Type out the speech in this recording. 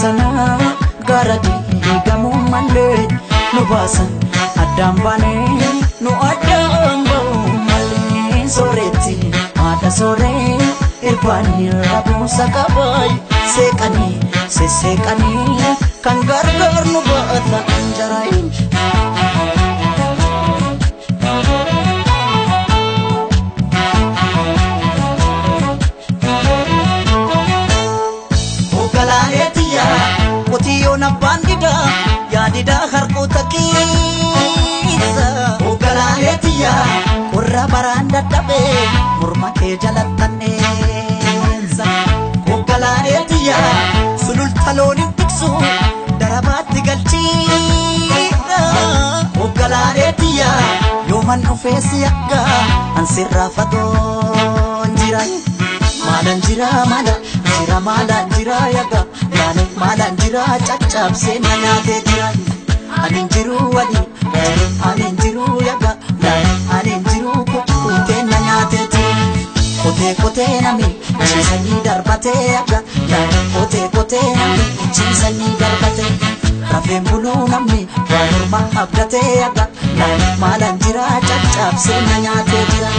Sana gara diigamuu malee nu baasan addaan baanee nu addaan ba'uu malee. Sooretti haadha sooree irbaanii rabuusa qabaay seeqanii sesseeqanii kan gargaar nu baata anjaraayin. Qotiyyoon abbaan didaa yaadidaa harkoota keessa. Hoogganaalee qorra baraan dadhabee morma kee jalattanneessa. Hoogganaalee sululta looniin tiksu darabaatti galchiidha. Hoogganaalee yooman dhufee si akka ansirraa fagoon jira. Maalaan jira maala jira maalaan jira yaga laale maalaan jira caccabsee na nyaatee jira. Ani jiru wali ani jiru yaga laale ani jiru kukkutee na nyaatee jira. Kotee kotee nami ciisanii darbatee yaga laale kotee kotee nami ciisanii darbatee. Rafeen buluu namni waan morma abdatee yaga laale maalaan jira caccabsee na nyaatee jira.